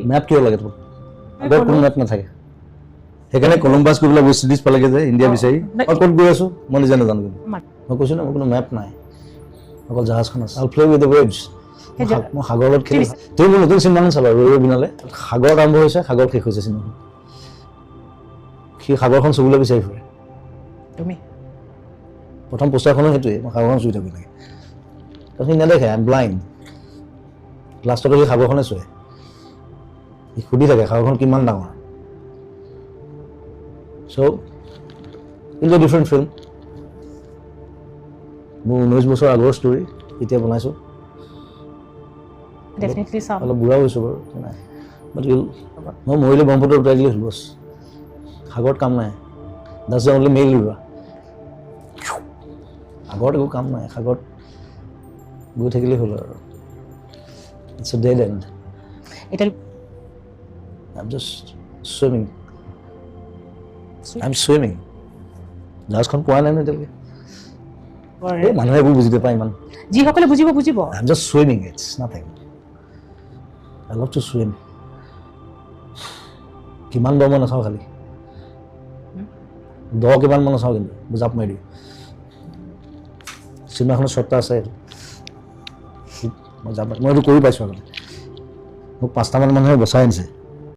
Map কিয় লাগে তোমাক? আগত কোনো মেপ নাথাকে। সেইকাৰণে কলম্বাছ গৈ পেলাই ৱেষ্ট ইণ্ডিজ পালেগৈ যে ইণ্ডিয়া বিচাৰি। নাই। মই ক'ত গৈ আছোঁ মই নিজে নাজানো, কিন্তু মই কৈছোঁ ন, মোৰ কোনো মেপ নাই, অকল জাহাজখন আছে। I play with the waves. সেই মই সাগৰৰ লগত খেলি। তুমি মোৰ নতুন চিনেমাখন চাবা, ৰৈ ৰৈ বিনালে। সাগৰত আৰম্ভ হৈছে, সাগৰত শেষ হৈছে চিনেমাখন। সি সাগৰখন চুবলৈ বিচাৰি ফুৰে। তুমি প্ৰথম পোষ্টাৰখনো সেইটোৱে, মই সাগৰখন চুই থাকোঁ এনেকৈ। তাৰপিছত সি নেদেখে, I am blind. লাষ্টত সি সাগৰখনে চুৱে। সি সুধি থাকে সাগৰখন কিমান ডাঙৰ। So it's a different film. মোৰ 19 বছৰ আগৰ ষ্টৰী, এতিয়া বনাইছোঁ। ডেফিনেটলি চাম। অলপ বুঢ়া হৈছোঁ বাৰু, একো নাই, বাট ইউল মই মৰিলে ব্ৰহ্মপুত্ৰত উটাই দিলে হ'ল, বছ। সাগৰত কাম নাই। That's the only mail ৰোৱা। সাগৰত একো কাম নাই, সাগৰত গৈ থাকিলেই হ'ল আৰু। It's a dead end. এতিয়া I am just swimming, I am swimming. জাহাজখন পোৱা নাই ন এতিয়ালৈকে। এই মানুহে এইবোৰ বুজি নাপায় ইমান। যিসকলে বুজিব বুজিব। I am just swimming, it's nothing. I love to swim. কিমান দ মই নাচাওঁ, খালি দ কিমান মই নাচাওঁ, কিন্তু মই জাপ মাৰি দিওঁ। চিনেমাখনত শ্বট এটা আছে এইটো। মই জাপ মই এইটো কৰি পাইছোঁ আগতে। মোক পাঁচটামান মানুহে বচাই আনিছে।